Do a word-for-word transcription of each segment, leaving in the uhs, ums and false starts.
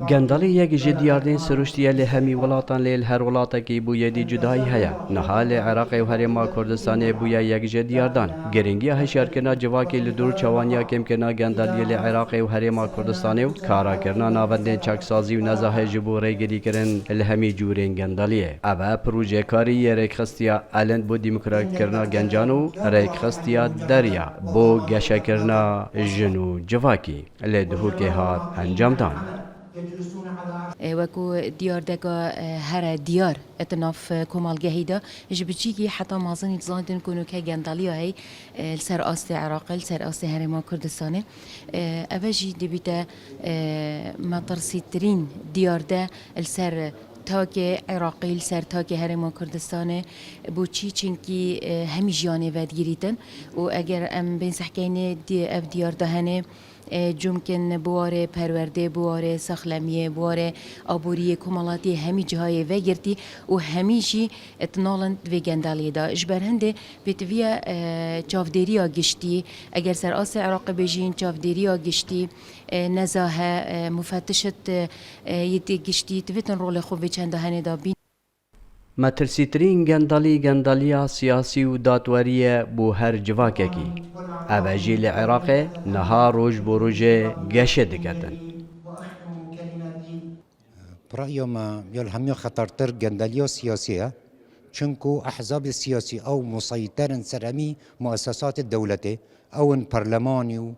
Gendalî yek ji diyardên siruştî ye li hemî welatan, lê li her welatekî bûyedî cudayî heye. Niha li Iraqê û Herêma Kurdistanê bûye yek ji diyardan. Giringiya hişyarkirina civakê li dor çawaniya kêmkirina gendaliyê li Iraqê û Herêma Kurdistanê û karakirina navendên çaksazî û nezahê ji bo rêgirîkirin li hemî cûrên gendaliyê. Ev e projekarî yê rêkxistiya Elind bo demokratkirina gencan û rêkxistiya Derya bo geşekirina jin û civakî li Duhokê hat encamdan. E, wekû diyardeka, e, here diyar di nav, e, komalgehî de, ji biçîkî heta mezinî dizanitin ku nûke gendaliya heye, e, li ser astê Iraqê, li ser astê Herêma Kurdistanê. E, eve jî dibîte, e, metirsîtirîn diyarde li ser takê Iraqê, li ser takê Herêma Kurdistanê. Bo çî? Çimkî, e, hemî jiyanê vedigirîtin û eger em bên sehkeynê di-, ev diyar de hene, e, cumkin bi warê perwerdê, bi warê saxlemiyê, bi warê aboriyê, komelatiyê hemî cihayê vegirtî û hemî jî, e, tinalin vê gendaliyê de. Ji ber hindê pêtiviye, e, çavdêriya giştî, eger ser astê Iraqê bêjîn, çavdêriya giştî, e, nezahe, e, mufetişit, e, yê giştî, divêtin rolê xwe vê çenda henê de bîn. Metirsîtirîn gendalî, gendaliya siyasî û dadwerî ye bo her civakekî. Ev e jî li Iraqê niha roj bo rojê geşê diketin. Bi raya me ya li hemiya xetertir gendaliya siyasî ye. Çimku ehzabê siyasî ew museyter in ser hemî muessesatê dewletê. Ew in perlemanî û,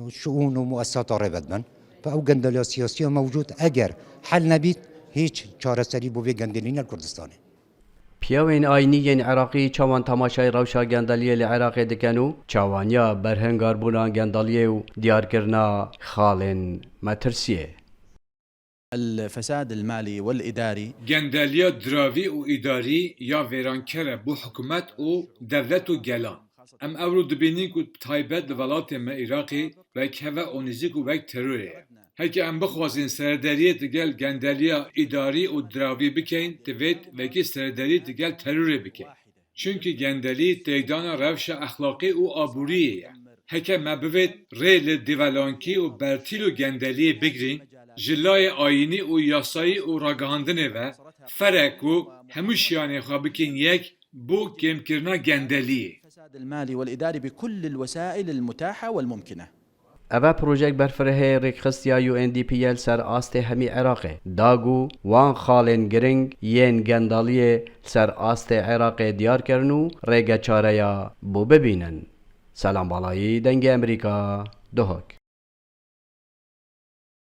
û şiûn û muessesata rêve dibin. Bi ew gendaliya siyasî ya mewcûd eger hel nebît, hîç çareserî bo vê gendelî ne li Kurdistanê. Piyawên ayînî yên Iraqî çawan temaşayê rewşa gendeliyê li Iraqê dikin û çawaniya berhingarbûna gendaliyê û diyarkirina xalên metirsiyê? الفساد المالي والإداري. Gendeliya diravî û îdarî ya vêranker e bo hikûmet û dewlet û gelan. Em ewro dibînin ku bi taybet li welatê me Iraqê wek heve û nêzîk û wek terorê ye. Heke em bixwazin serederiyê digel gendeliya îdarî û diravî bikeyn, divêt wekî serederî digel terorê bikeyn. Çimkî gendelî têkdana rewşa exlaqî û aboriyê ye. Heke me bivêt rê li dîvelankî û bertîl û gendeliyê bigirîn, ji layê ayînî û yasayî û ragihandinê ve, fere ku hemû şiyanê xwe bikin yek bo kêmkirina gendeliyê. الفساد المالي والإداري بكل الوسائل المتاحة والممكنة. Eve projek berfirehê rêkxistiya U N D P ye li ser astê hemî Iraqê. Da ku wan xalên giring yên gendaliyê li ser astê Iraqê diyar kirin û rêge çareya bo bibînin. Selam Balayî, Dengê Emerîka, Duhok.